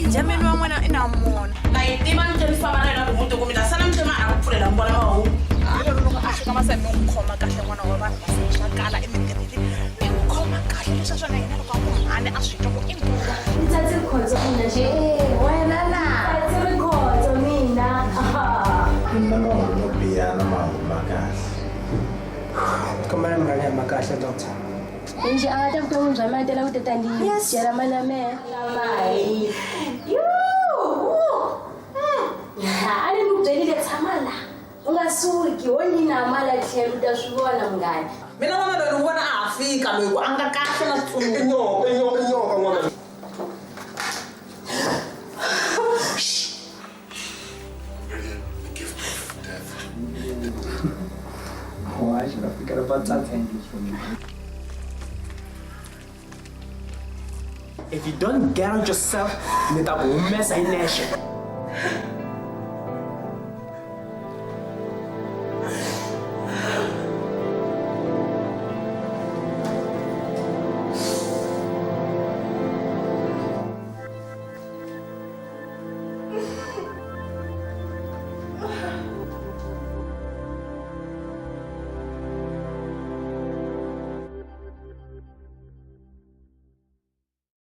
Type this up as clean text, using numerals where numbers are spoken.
Benjamin wa n'wina i na mona. Na yi tiva ni tlhe ni famba na yena ku muti ku mi ta sala mi tlhe ma a ku pfulela mi vona mahungu. Lero loko a fika masa mi n'wi khoma kahle n'wana wa vanhu masa swa kala emitirhweni mi n'wi khoma kahle leswi na yena loko a ku mhani a swi twa ku i nkulu. Ni tsatsi rikhotso mina nje. Wena na. Tsatsi rikhotso mina. Ku na mahungu mo biha na mahungu ma kahle. Kombela mi nga ni hamba kahle doctor. Nje a nga ta vuton'wini bya mina tela ku teta ni byela mana mehe. Lamayi. A ni ku byelile tshama la. U nga suki wo ni na mali a tlhelo u ta swi vona munghana. Mina n'wana loyi ni n'wi vona a ha fika loyi ku a nga kahle na I nyoka, i nyoka, i nyoka n'wana. The gift of death. Why should I forget about that for me? If you don't get out yourself, ni ta ku humesa hi nexe.